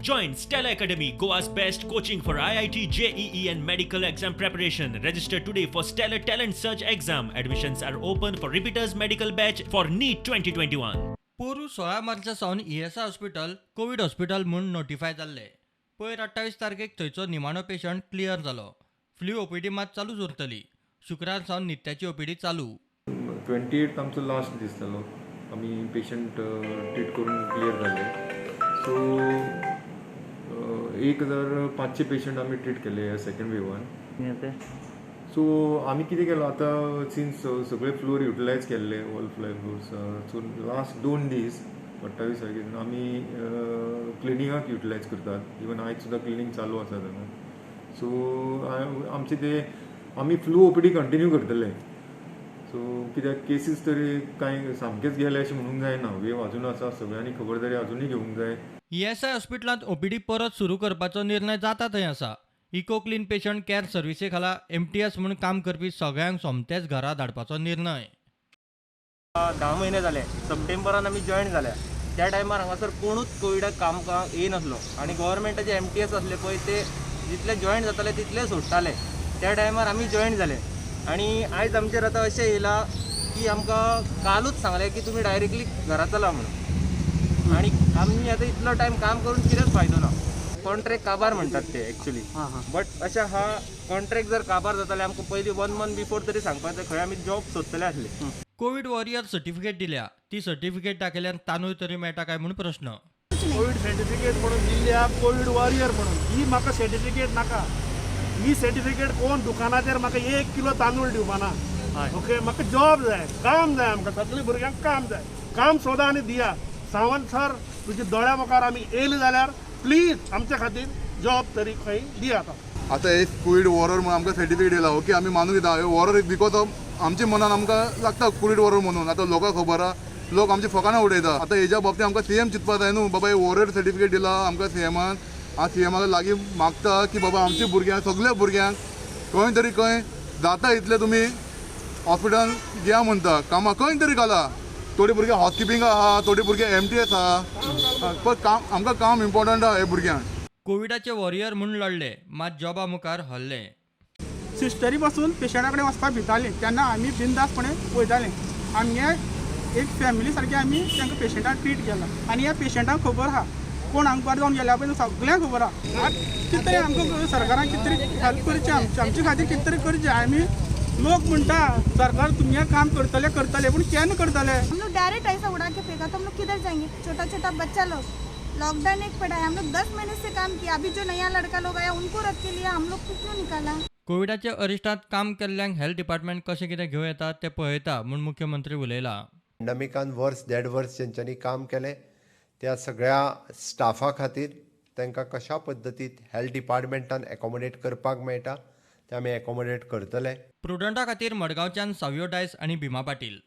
Join Stellar Academy, Goa's best coaching for IIT, JEE and medical exam preparation. Register today for Stellar Talent Search exam. Admissions are open for repeaters medical batch for NEET 2021. पोरू 16 मार्चा सावन ESI hospital Covid hospital म्हूण notify जाल्लें. पयर 28 तारखेक थंयचो निमाणो patient clear जालो. Flu OPD मात चालूच उरतली. शुक्रार सावन नित्याची ओपीडी चालू. 28 आमचो लास्ट दीस जालो, आमी पेशंट ट्रीट करून क्लियर जाले. सो 1500 पेशंट आमी ट्रीट केले ह्या सेकंड वेवान. सो आमी कितें केलां आतां, सिन्स सगळे फ्लोर युटिलायज केल्ले, ऑल फ्लोर्स, सो लास्ट 2 दीस 28 तारखेर आमी क्लिनिंगाक युटिलायज करतात. इवन आयज सुद्दां क्लिनींग चालू आसा तेन्ना. सो आमचे ते आमी फ्लू ओपीडी कंटिन्यू करतले. सो कित्याक केसीस तरी कांय सामकेच गेले अशें म्हणूंक जायना, वेव अजून आसा, सगळ्यांनी खबरदारी अजुनूय घेवंक जाय. ईएसआय हॉस्पिटलांत ओपीडी परत सुरू करपाचो निर्णय जाता थंय आसा. इको क्लीन पेशंट केअर सर्विसे खाला एमटीएस म्हूण काम करपी सगळ्यांक सोमतेच घरा धाडपाचो निर्णय. 10 म्हयने जाले, सप्टेंबरान आमी जॉयन जाल्या. त्या टायमार हांगासर कोणूच कोविडाक काम येयनासलो आनी गव्हर्मेंटाचे एमटीएस आसले पळय, ते जितले जॉयन जाताले तितले सोडटाले. त्या टायमार आमी जॉयन जाले आनी आयज आमचेर आतां अशें येयलां की आमकां कालूच सांगलें की तुमी डायरेक्टली घरा चला म्हणून. आनी आमी आतां इतलो टायम काम करून कितेंच फायदो ना. कॉन्ट्रॅक्ट काबार म्हणटात ते एक्चुली, बट अशें आहा, कॉन्ट्रॅक्ट जर काबार जाताले आमकां पयलीं 1 मंथ बिफोर तरी सांगपाक जाय, खंय आमी जॉब सोदतले आसले. कोवीड वॉरियर सर्टिफिकेट दिल्या, ती सर्टिफिकेट दाखयल्यार तांदूळ तरी मेळटा काय म्हूण प्रश्न. कोवीड सर्टिफिकेट म्हणून दिल्ल्या कोवीड वॉरियर म्हणून ही म्हाका सर्टिफिकेट नाका. ही सर्टिफिकेट कोण दुकानाचेर म्हाका 1 किलो तांदूळ दिवपाना. ओके, म्हाका जॉब जाय, काम जाय, आमकां सगळीं भुरग्यांक काम जाय. काम सोदा आनी दिया. सावंत सर, तुज्या दोळ्या मुखार आमी येयले जाल्यार प्लीज आमच्या खातीर जॉब तरी खंय दियात. आतां हे कोवीड वॉरर म्हणून आमकां सर्टिफिकेट दिला, ओके आमी मानून घेता. हे वॉरर because of आमच्या मनान आमकां लागता कोवीड वॉरर म्हणून. आतां लोकांक खबर आहा, लोक आमचे फकाणां उडयता. आतां हेज्या बाबतींत आमकां सीएम चिंतपा जाय न्हू, बाबा हे वॉरर सर्टिफिकेट दिला आमकां सीएमान. आतां सीएमाक लागीं मागता की बाबा आमच्या भुरग्यांक, सगल्या भुरग्यांक खंय तरी खंय जाता इतले तुमी हॉस्पिटलान घ्या म्हणटा, कामां खंय तरी घाला. थोडी भुरगीं हावसकिपींग आहा, थोडी भुरगीं एमटीएस आहा, पण काम आमकां काम इम्पॉर्टंट आहा हे भुरग्यांक. कोविडाचे वॉरियर म्हूण लढले, मात जॉबा मुखार हरले. सिस्टरी पासून पेशंटा कडेन वचपाक भिताली तेन्ना आमी बिंदासपणे वयताले. आमगे एक फॅमिली सारकी आमी तांकां पेशंटाक ट्रीट केला आनी ह्या पेशंटांक खबर आहा, कोण हांगा बरें जावन गेल्या पळय सगळ्यांक खबर आहा. कितें तरी आमकां सरकारान कितें तरी हेल्प करचें, आमचे खातीर कितें तरी करचें. आमी लोक म्हणटा सरकार तुमगे काम करतले करतले, पूण केन्ना करतले? हम लोग डायरेक्ट ऐसा उड़ा के फेंका तो हम लोग किधर जाएंगे? छोटा छोटा बच्चा लोग, लॉकडाउन एक पड़ा है, हम लोग 10 महीने से काम किया. अभी जो नया लड़का लोग आया उनको रख के लिया, हम लोग को क्यों निकाला? कोविडाच्या अरिश्टांत काम केल्ल्यांक हेल्थ डिपार्टमेंट कशें कितें घेवं येता तें पळयता म्हूण मुख्यमंत्री उलयला. पेंडमिकान वर्स 1.5 वर्स जेंच्यांनी काम केलें त्या सगळ्या स्टाफा खातीर तांकां कशा पद्दतीन हेल्थ डिपार्टमेंटान एकोमोडेट करपाक मेळटा ते आमी एकोमोडेट करतले. प्रुडंटा खातीर मडगांवच्यान सावियो डायस आनी भीमा पाटील.